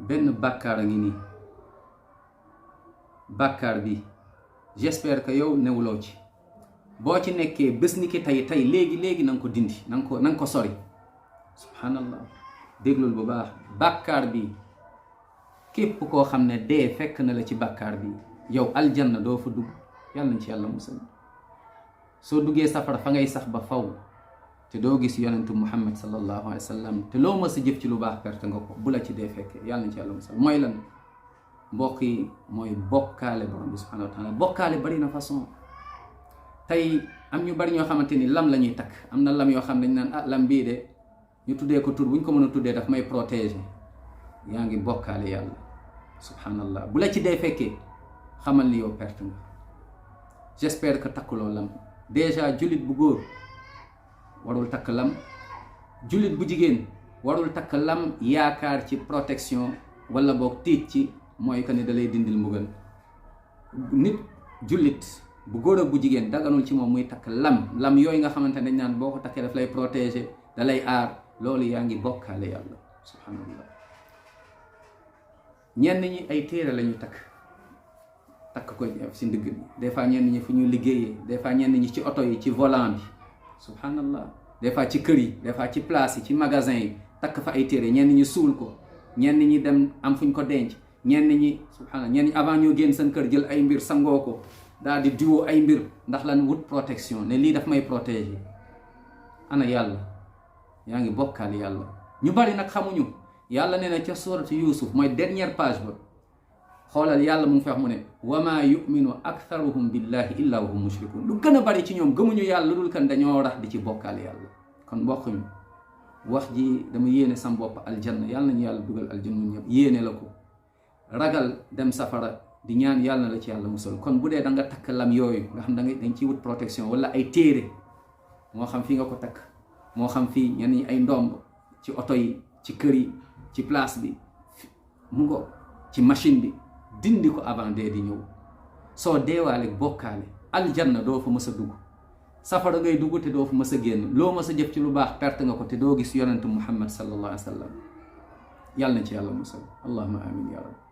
benn bàkkaar a ngi nii. bàkkaar bi j'espère que yow newuloo ci. boo ci nekkee bés ni ki tey léegi na nga ko dindi na nga ko sori. subhanallah, déglul bu baax. bàkkaar bi képp koo xam ne dee fekk na la ci bàkkaar bi yow aljanna doo fa dugg. yàlla nañ ci yàlla musal. soo duggee safara fa ngay sax ba faw te doo gis yonentu muhammad sallallahu alayhi wa sallam te loo mës a jëf ci lu baax perte nga ko bu la ci dee fekkee. yàlla nañ ci yàlla musal. mooy lan mbokk yi? mooy bokkaale borom bi subhanahu wa taala. bokkaale bari na façon. tey am ñu bari ñoo xamante ni lam la ñuy takk. am na lam yoo xam dañ naan lam bii de ñu tuddee ko tur bu ñu ko mën a tuddee daf may protéger. yaa ngi bokkaale yàlla subhanallah. bu la ci dee fekkee xamal ni yow perte nga. j'espère que takkuloo lam. déjà jullit bu góor warul takk lam. jullit bu jigéen warul takk lam yaakaar ci protection wala boog tiit ci mooy que ne da lay dindil mbugal. nit jullit bu góor ak bu jigéen daganul ci moom muy takk lam yooyu nga xamante ne dañ naan boo ko takkee daf lay protéger da lay aar. loolu yaa ngi bokkaale yàlla subhanallah. ñenn ñi ay téere la ñuy takk ko ci ndigg bi. des fois ñenn ñi fu ñu liggéeyee, des fois ñenn ñi ci oto yi ci volant bi subhanallah. des fois ci kër yi, des fois ci place yi, ci magasin yi takk fa ay téere. ñenn ñi suul ko, ñenn ñi dem am fuñ ko denc, ñenn ñi subhanallah, ñenn ñi avant ñoo génn seen kër jël ay mbir sangoo ko daal di diwoo ay mbir ndax lan wut protection ne lii daf may protéger. ana yàlla? yaa ngi bokkaal yàlla. ñu bari nag xamuñu. yàlla nee na ca sourate Yusuf mooy dernière page ba, xoolal yàlla mu ngi wax mu ne wa maa yuminu aktharuhum billahi illa wa hum mushrikun. lu gën a bari ci ñoom gëmuñu yàlla lu dul kan dañoo rax di ci bokkaal yàlla. kon mbokk mi wax ji dama yéene sam bopp aljanna. yàlla nañu yàlla dugal aljanna ñun ñëpp. yéene la ko. ragal dem safara di ñaan yàlla na la ci yàlla musal. kon bu dee da nga takk lam yooyu nga xam dañ ciy wut protection wala ay téere, moo xam fii nga ko takk, moo xam fii ñenn ñi ay ndomb ci oto yi, ci kër yi, ci place bi, mu ngo ci machine bi, dindi ko avant dee di ñëw. soo deewaale bokkaale aljanna doo fa mës a dugg. safara ngay dugg te doo fa mës a génn. loo mës a jëf ci lu baax perte nga ko te doo gis yonentu muhammad sallallahu alayhi wa sallam. yàlla na ci yàlla musal. allahumma amin ya rabbi.